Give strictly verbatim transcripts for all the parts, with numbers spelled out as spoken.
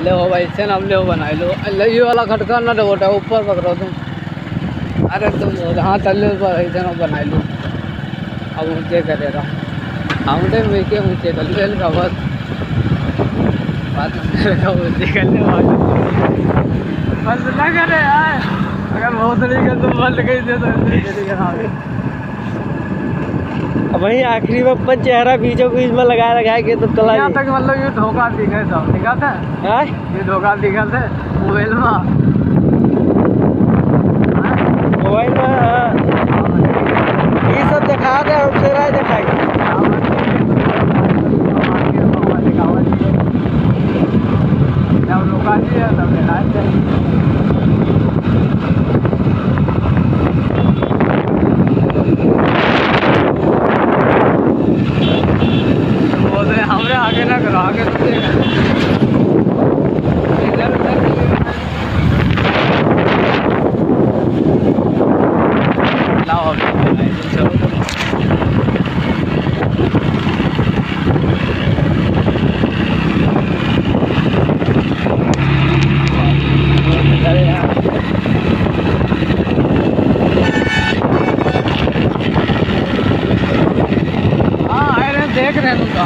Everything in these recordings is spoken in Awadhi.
ले हो भाई, ऐसे ना ले हो बनाई लो। ले ये वाला खटका ना दबोटा, ऊपर पकड़ो तुम। अरे तुम हाँ, तल्ले ऊपर ऐसे ना बनाई लो। अब ऊंचे करे रहो। हम तो मैं के ऊंचे कर ले का बस। बात का ऊंचे कर ले बात। बस ना करे यार। अगर बहुत नहीं कर तो बंद कर दे तो ऐसे करेगा। अब वही आखिरी में अपन चेहरा बीचों बीच में लगा, लगा के तो चला यहाँ गया। तक मतलब ये धोखा दिखे सब, दिखा था? हाँ? ये धोखा दिखा था मोबाइल में। मोबाइल में, हाँ। ये सब दिखा दे, हम से राय दिखाई। जब रुका जी है, तब लेना चाहिए। बोल रहे, हमरे आगे ना करो, आगे तो देख। इधर, उधर। लाओ, अभी चलो। हाँ, आए रहे, देख रहे हैं उनका।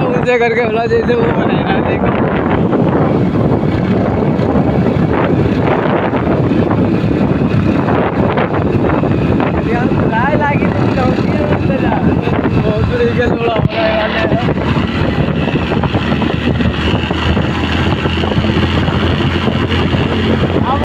ऊंचे करके बोला, जैसे वो बनाया, देखो। यार, लाए लागी तो चौकी में चले जा। बहुत बुरी गल बोला।